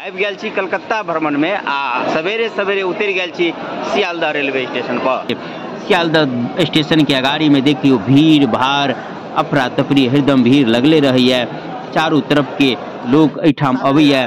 आबि गेल छी कलकत्ता भ्रमण में आ सवेरे सवेरे उतरि गेल छी सियालदह रेलवे स्टेशन पर। सियालदह स्टेशन के अगाड़ी में देखियो भीड़ भाड़ अफरा तफरी हरदम भीड़ लगले रहैया, चारू तरफ के लोग एहिठाम अबैया।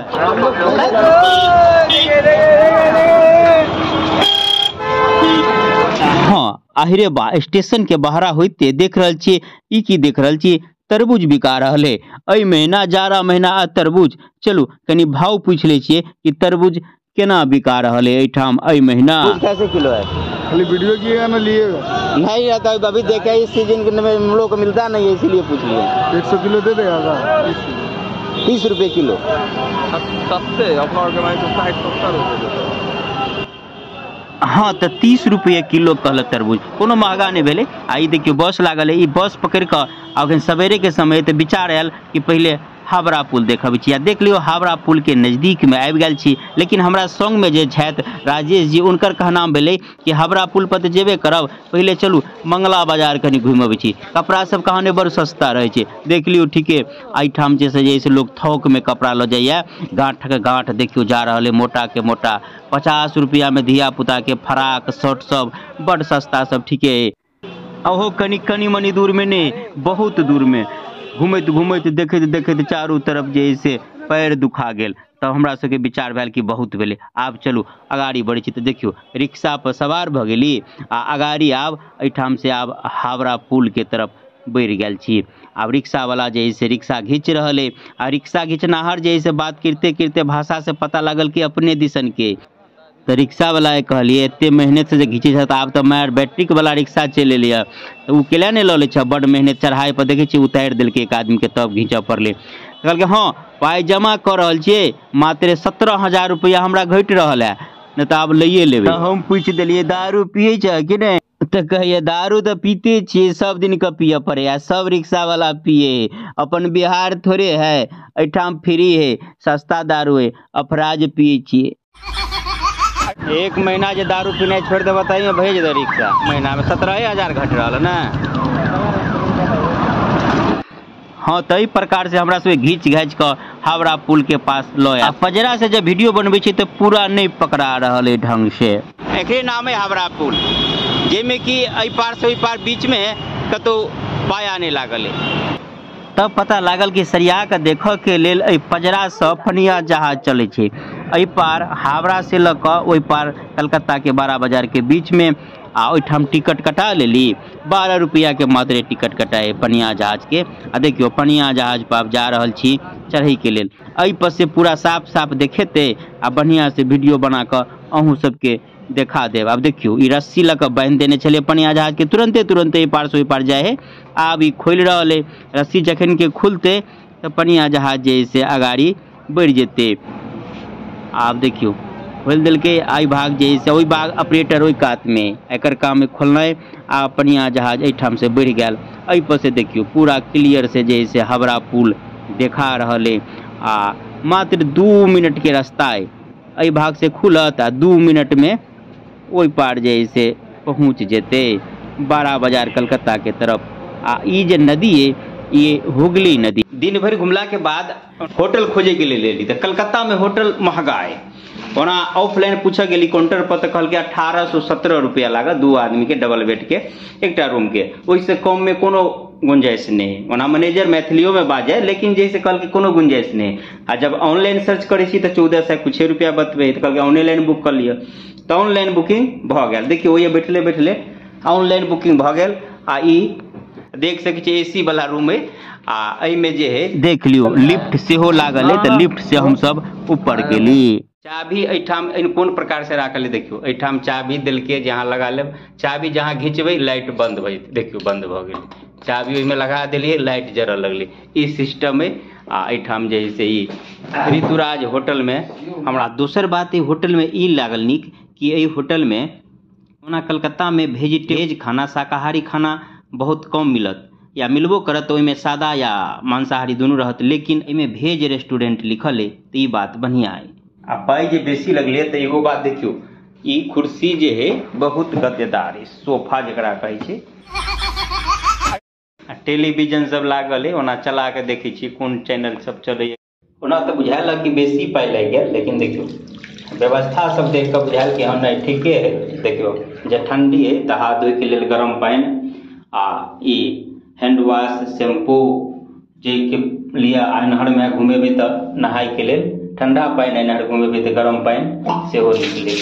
हाँ आहिरे बा, स्टेशन के बहरा होइते देख रहल छी ई की देख रहल छी, तरबूज बिका रहल है। एहि महीना जाड़ा महीना आ तरबूज। चलू कनी भाव पूछ ले छियै कि तरबूज केना बिका रहल है एहिठाम एहि महीना। कैसे किलो है? खाली वीडियो किएगा ना लिएगा? नहीं रहता, अभी देखा इस सीजन में हम लोग को मिलता नहीं है, इसीलिए पूछ लिया। 100 किलो दे देगा? 30 रुपये किलो। सस्ते अपना ऑर्गेनाइज 60-70 रुपये। हाँ तो 30 रुपये किलो कहलक तरबूज, कोनो महगा नहीं भेलै। आ ई देखियौ बस लागल है, ई बस पकड़ि कऽ अखन सवेरे के समय तऽ विचार आयल कि पहिले हावड़ा पुल देखबै छी। आ देख लियौ हावड़ा पुल के नजदीक में आबि गेल छी, लेकिन हमरा संग में जे छथि राजेश जी, हुनकर कहनाम भेलै कि हावड़ा पुल पर तऽ जेबे करब, पहिले चलू मंगला बाजार कनि घुमि अबै छी, कपड़ा सब कहाँ बड़ सस्ता रहै छै। देख लियौ ठीके एहिठाम जे से लोग थोक में कपड़ा लऽ जाइए, गाँठक गाँठ देखियौ जा रहल है, मोटा के मोटा 50 रुपया में धिया पुता के फराक शर्ट सब बड़ सस्ता सब ठीके है। अहो कनि कनि मनि दूर में नहीं, बहुत दूर में घुमैत घुमैत देखैत देखैत चारू तरफ जे से पैर दुखा गेल। तब हमरा सबके विचार भेल कि बहुत भेलै, आब चलू अगाड़ी बढ़ै छी। तऽ देखियौ रिक्शा पर सवार भऽ गेली आ अगाड़ी आब एहिठाम से आब हावड़ा पुल के तरफ बढ़ि गेल छी। आब रिक्शा वाला जे से रिक्शा घीच रहल है आ रिक्शा घिचनाहर जे से बात करिते करिते भाषा से पता लागल कि अपने दिसन के। तऽ रिक्शा वाला के कहलियै एते मेहनत से जे घिचै छह तऽ आब तऽ मारि बैटरीक वाला रिक्शा चलि एलैया, तऽ ओ केला नहि लऽ लै छह, बड मेहनत चढ़ाइ पर देखै छियै उतारि देलकै एक आदमी के, तब घीचऽ पड़लै। कहलकै हँ पाइ जमा कऽ रहल छियै, मात्र 17,000 रुपैआ हमरा घटि रहल है, नहि तऽ आब लैए लेबै। हम पूछि देलियै दारू पियै छह कि नहि, तऽ कहैया दारू तऽ पीते छियै, सब दिन के पियऽ पड़ैया, सब रिक्शा वाला पिये, अपन बिहार थोड़े है, एहिठाम फ्री है, सस्ता दारू है, अफराज पियै छियै। एक महीना जे दारू पीनाइ छोड़ि देबऽ तैयो भेज दे रिक्शा, महीना में 17,000 घटि रहल है ने। हाँ तो एहि प्रकार से हमरा सबके घीच घाचि कऽ हावड़ा पुल के पास लऽ आयल। पजरा से जब वीडियो बनबै छी तऽ पूरा नहि पकड़ा रहल है ढंग से। एकरे नाम है हावड़ा पुल, जाहिमे कि एहि पार से ओहि पार बीच में कतौ पाया नहि लागल है। तब पता लागल कि सरिया के देखऽ के लेल एहि पजरा से पनिया जहाज चलै छै, एहि पार हावड़ा से लऽ कऽ ओहि पार कलकत्ता के बारा बाजार के बीच में। आ ओहिठाम टिकट कटा लेली, 12 रुपया के मात्र टिकट कटाए पनिया जहाज के। आ देखियौ पनिया जहाज पर आब जा रहल छी चढ़ै के लेल। एहि पर से पूरा साफ साफ देखेतै आ बढ़िया से वीडियो बना कऽ अहूँ सबके देखा देब। आब देखियौ ई रस्सी लऽ कऽ बान्हि देने छलै पनिया जहाज के, तुरंते तुरंते एहि पार से ओहि पार जाइ है। आब ई खोलि रहल है रस्सी, जखन के खुलतै तऽ पनिया जहाज जे से अगाड़ी बढ़ि जेतै। आब देखियौ खोलि देलकै, एहि भाग जे से ओहि भाग ऑपरेटर ओहि कात में, एकर काम खोलनाइ आ पनिया जहाज एहिठाम से बढ़ि गेल। एहि पर से देखियौ पूरा क्लियर से जे से हावड़ा पुल देखा रहल है। आ मात्र 2 मिनट के रास्ता है, एहि भाग से खुलत आ 2 मिनट में ओहि पार जे से पहुँच जेतै बारा बाजार कलकत्ता के तरफ। आ ई जे नदी है ये हुगली नदी। दिन भरि घुमला के बाद होटल खोजे के लेल एली तऽ कलकत्ता में होटल महगा है। ओना ऑफलाइन पूछऽ गेली काउंटर पर तऽ कहलकै 1817 रुपया लागत 2 आदमी के डबल बेड के एकटा रूम के, ओहिसँ कम में कोनो गुंजाइश नहीं। ओना मैनेजर मैथिलियो में बाजे, लेकिन जैसे कहलकै कोनो गुंजाइश नहीं। आ जब ऑनलाइन सर्च करै छी तऽ 1400 कुछ रुपया बतबै, तऽ कहलकै ऑनलाइन बुक कऽ लिअ, तऽ ऑनलाइन बुकिंग भऽ गेल। देखियौ ओहिये बैठले बैठले ऑनलाइन बुकिंग भऽ गेल। आ ई देख सकै छी एसी वाला रूम है आ एहिमे जे है देख लियौ लिफ्ट सेहो लागल है, तऽ लिफ्ट से हमसब ऊपर गेली। चाभी एहिठाम कोन प्रकार से राखल है देखियौ, एहिठाम चाभी देलकै जहाँ लगा लेब, चाभी जहाँ घिचबै लाइट बंद भऽ जेतै, देखियौ बंद भऽ गेलै, चाभी ओहिमे लगा देलियै लाइट जरऽ लगलै, ई सिस्टम है। आ एहिठाम जे है से ई ऋतुराज होटल में हमरा दोसर बात ई होटल में ई लागल नीक कि एहि होटल में ओना कलकत्ता में वेज खाना शाकाहारी खाना बहुत कम मिलत, या मिलबो करत तऽ ओहिमे सादा या मांसाहारी दुनू रहत, लेकिन एहिमे भेज रेस्टोरेंट लिखल है तऽ ई बात बढ़िआँ है। आ पाइ जे बेसी लगलै तऽ एगो बात देखियौ, ई कुर्सी जे है बहुत गद्देदार है, सोफा जकरा कहै छै। आ टेलीविजन सब लागल है, ओना चला के देखै छियै कोन चैनल सब चलैया। ओना तऽ बुझायल कि बेसी पाइ लागि गेल, लेकिन देखियौ व्यवस्था सब देख कऽ बुझायल कि हँ नहि ठीके है। देखियौ जे ठंडी है तऽ हाथ धोइके लेल गरम पानि आ ई हैंड वाश शैम्पू जाहिके लिए एनहरमे घुमेबै तऽ नहायके लेल ठंडा पानि, एनहर घुमेबै तऽ गरम पानि सेहो निकलै।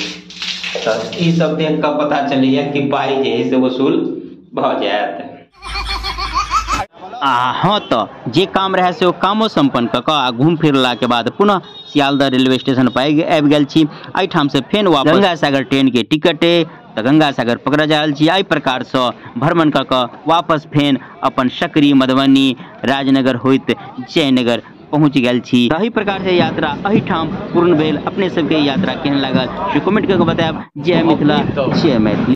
तऽ ई सब देख कऽ पता चलैया कि पाइ जे है से वसूल भऽ जायत। आ हँ तऽ जे काम रहै से ओ कामो सम्पन्न कऽ कऽ आ घूम फिरलाके बाद पुनः सियालदह रेलवे स्टेशन पर आबि गेल छी। एहिठामसँ फेर वापस गंगा सागर ट्रेन के टिकट तऽ गंगा सागर पकड़ा जा रहल छी। एहि प्रकारसँ भ्रमण कऽ कऽ वापस फेर अपन सकरी मधुबनी राजनगर होइत जयनगर पहुँच गेल छी। एहि प्रकार से यात्रा एहिठाम पूर्ण भेल। अपने सबके यात्रा केहन लागल से कमेंट कऽ के बतायब। जय मिथिला, जय मैथिली।